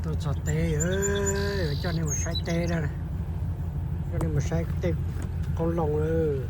Tuaj txog teb, coj nej mus saib teb na, coj nej mus saib tej qoob loo lawm.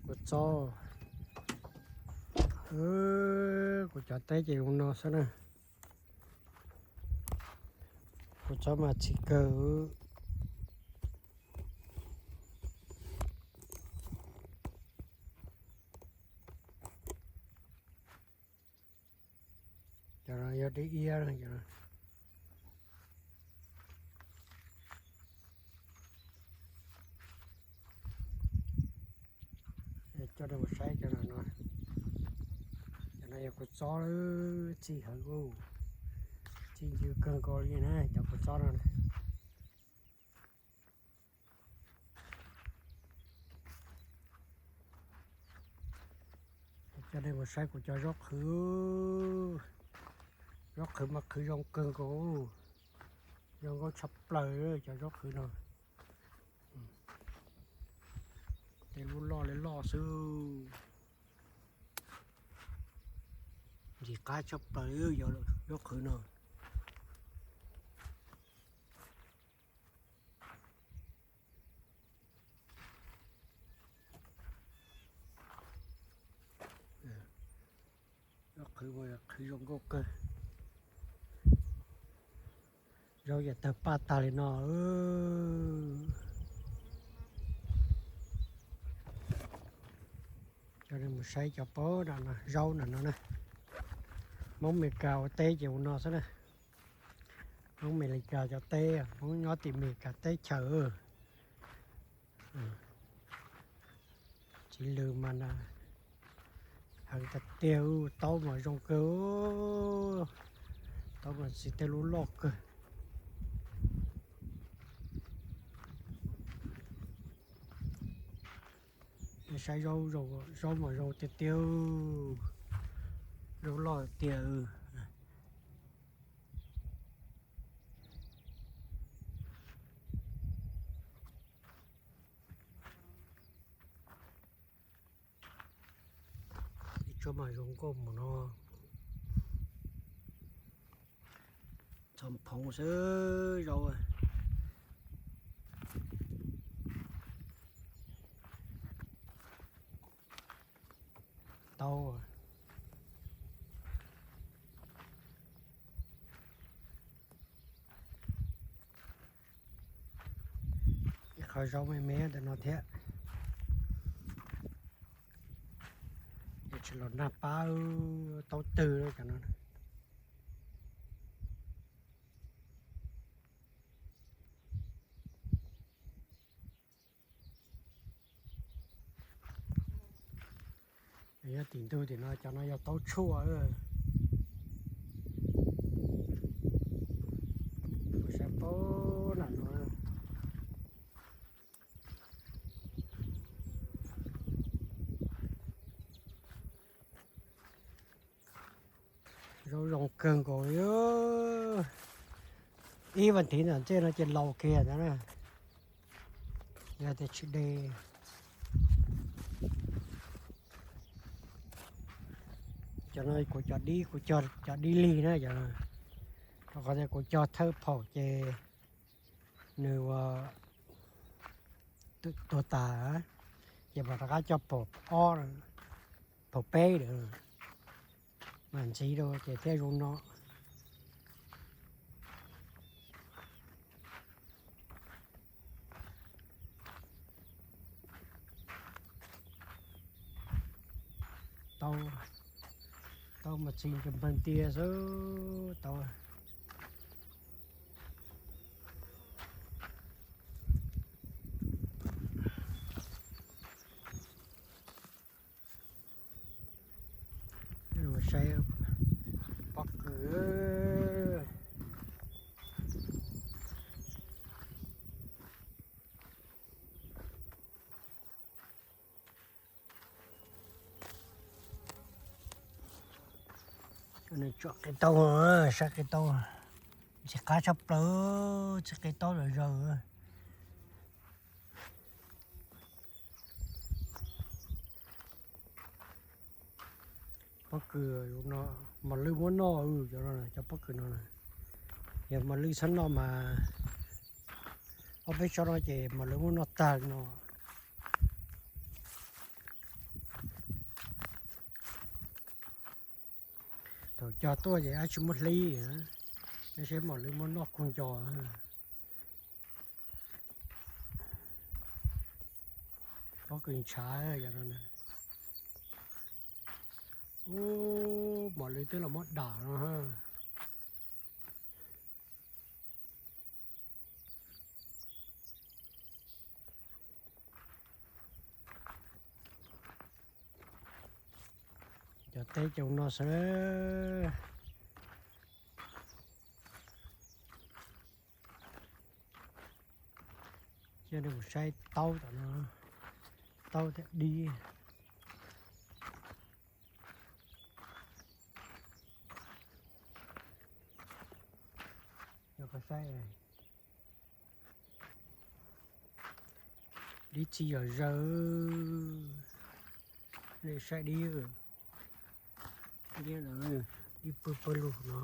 Kua txob, kuv cov teb ces zoo no xwb na. Kua txob mas txi kawg. Cov no yog dib iab. Coj nej mus saib cov no, cov no yog kua txob, txi heev, txi ncw kawg nkaus li na cov kua txob no. Coj nej mus saib kuv cov zaub qhwv, zaub qhwv mas qhwv zoo kawg nkaus, zoo nkauj tshaj plaws cov zaub qhwv no. Tej lub loj li loj xwb, ntxim qab tshaj plaws zaub qhwv no. Zaub qhwv, qhwv zoo nkauj kawg. Zaub yam tawg paj tag li no. Coj nej mus saib cov pob no, zaub no na. Hmoob Amelikas ua teb ces ua no xwb na. Hmoob Amelikas cov teb, Hmoob nyob tim Amelikas teb chaws. Txiv lws mas heev tiag tiag, taub mas zoo kawg, taub mas txi tej lub loj kawg. Saib zaub, zaub mas zoo tiag tiag, zaub loj tiag. Ib tsob mas zoo nkauj mus no, txhob phoov xwb zaub. Taub, ib qho zaub me me ntawm no thiab. Tsis los nag pab, taub twg cov no. Yog tim ntug tim no, cov no yog taub tshuaj. Saib pob na no, zaub zoo kawg nkaus li. Ib vas thiv ntawm ntej no ces laus kiag ntawd na, yog tias tsis de. Cov no kuv cov dib, kuv cog cov dib lig na, rau qhov tias kuv cog thawj phaum ces nws ua tuag tas, ces mam rov qab cog phaum ob, phaum peb lawm, mam ntxiv rau ces thiaj zoo no. Taub, taub mas txi npag ntia xwb taub. Saib pob kws. Nws tsom qe taub, saib qe taub, ntxim qab tshaj plaws, tsis qe taub lawm zaws. Pob kws no, mos lwj muab noj, cov no cov pob kws no na. Yog mos lwj txhob noj mas, ob peb tsob no ces mos lwj muab noj tag no. Thaum cog tuaj ces dab tsi muab hlib, seb mos lwj muab noj kug nco. Pob kws ntshav yog no. Ub, mos lwj twb los muab dam no. Cov teb cov no xwb. Cia nej mus saib taub tom no, taub thiab dib. Yog koj saib, dib txi yog zaws, nej saib dib, dib pw pawg lug no.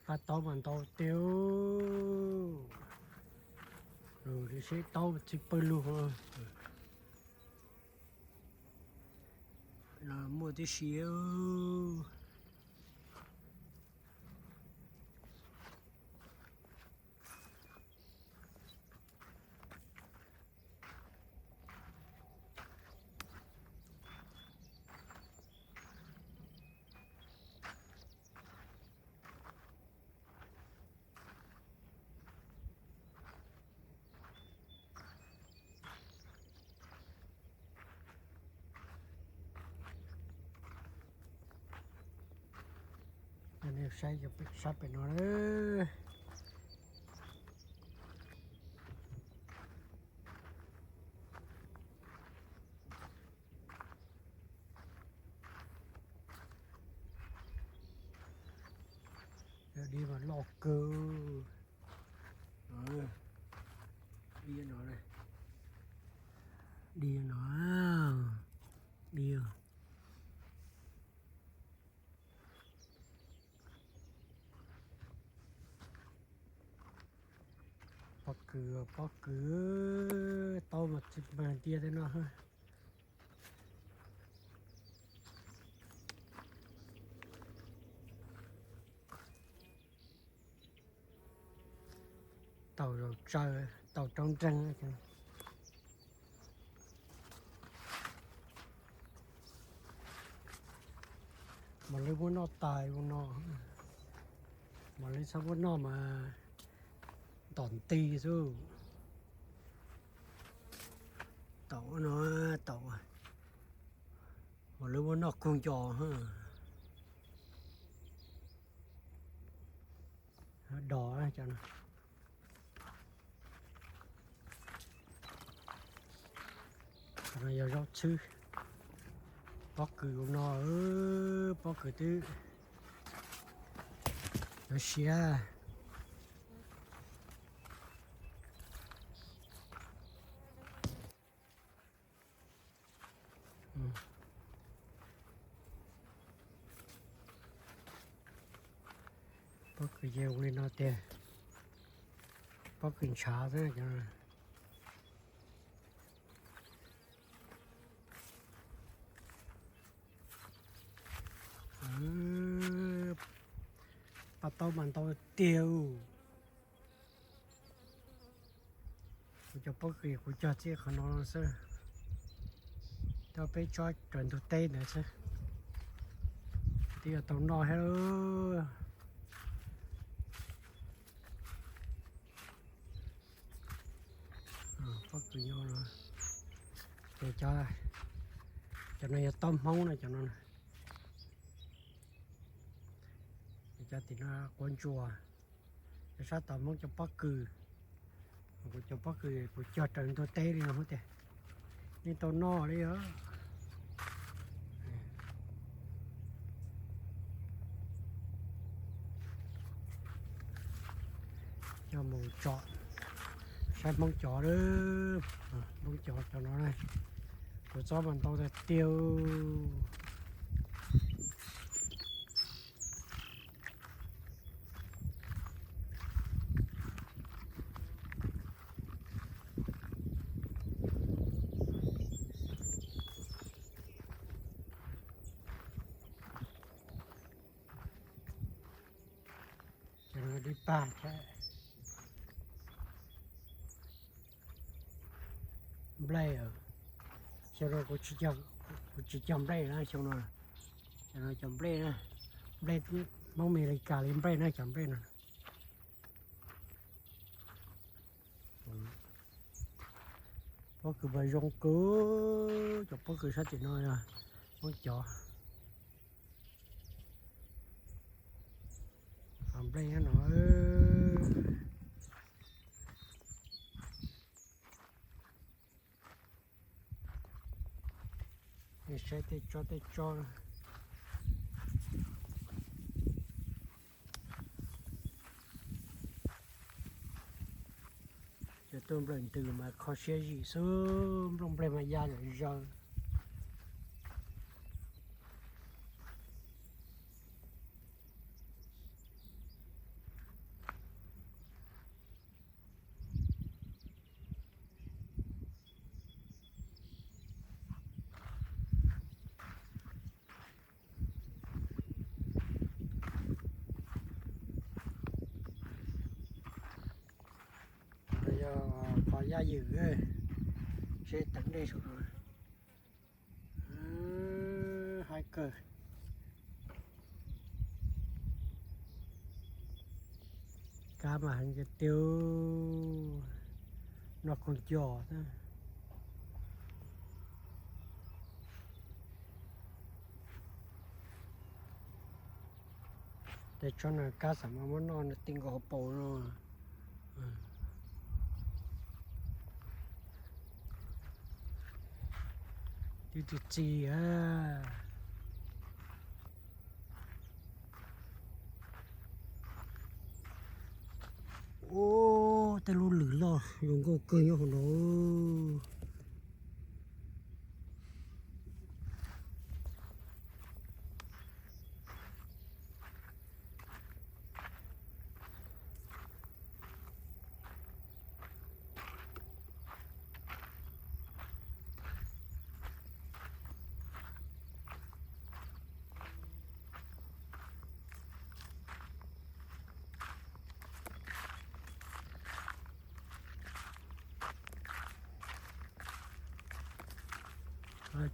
Paj taub mas ntau tiag. Seb taub txi pawg lug. Muaj tib si. Nej saib sab pem no. Dib mas loj kawg. Dib no, dib no, dib. Pob kws, pob kws, taub mas txi mag ntiag tej no. Taum zaum tsaws, taum rau nreeg. Mos lwj muab noj tas ua no. Mos lwj txhob muab noj mas ntom nti xwb. Taum no, taum, mos lwj muab noj kug nco. Dos cov no. Cov no yog zaub txhwb. Pob kws no, pob kws twb yuav siav. Pob kws yog li no tiag, pob kws ntshav xwb. Paj taub mas ntau tiag. Kuv cov pob kws kuv cog txij qhov no xwb, coj peb tsob raws ntug teb ntawd xwb, twb yuav tau noj thiab. Pob kws nyob no, ces cov, cov no yog taub hmoob no, cov no, cov tim no quav ntsuas. Cov sab tom hmoob cov pob kws, kuv cov pob kws kuv cog raws ntug teb li no tiag, yeej tau noj li os. Coj mus tsom saib Hmoob cov, Hmoob cov cov no na, kuv txob mas ntau tiag tiag. Cov no dib pag thiab. Nplej, xyoo no kuv tsis cog nplej na xyoo no. Cov no cov nplej na, nplej Hmoob Amelikas li nplej na, cov nplej no. Pob kws mas zoo kawg, cov pob kws sab tim no yog Hmoob cov. Nplej no, saib tej tsob tej tsob. Cov tuaj nplawm ntws mas kho siab zim xwb, nplooj nplej mas ya zom zaws. Yog qhov yaj ywm, seb teev dej saum no. Haib kawg. Kab mas heev tiag tiag, noj khaub ncaws xwb. Tej tsob no kab xav mas muab noj no ti nkaus hauv paus no. Twb txi txi a. Ua, tej lub lwm loj zoo nkauj kawg nyob hauv no.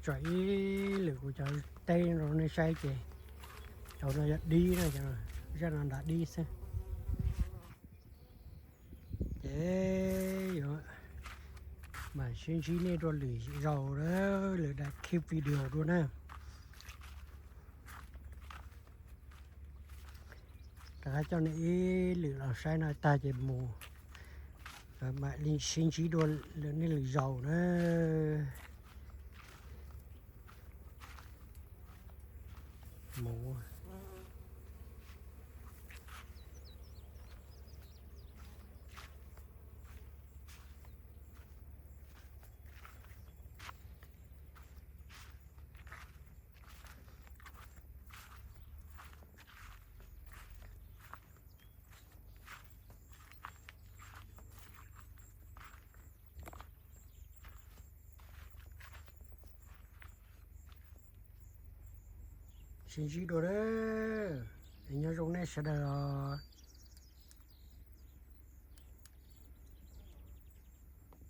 Tsom ib lwm kuv cov teb rau nej saib ces cov no yog dib na, zaj no nrad dib xwb. Ces yuav mam sib ntsib nej dua lwm zaus na, lwm daim clip video dua na. Rov qab coj nej ib lwm los saib no tag ces mus, mam li sib ntsib dua lwm nej lwm zaus na. Mus. Sib ntsib dua na, nyob zoo nej sawv daws os.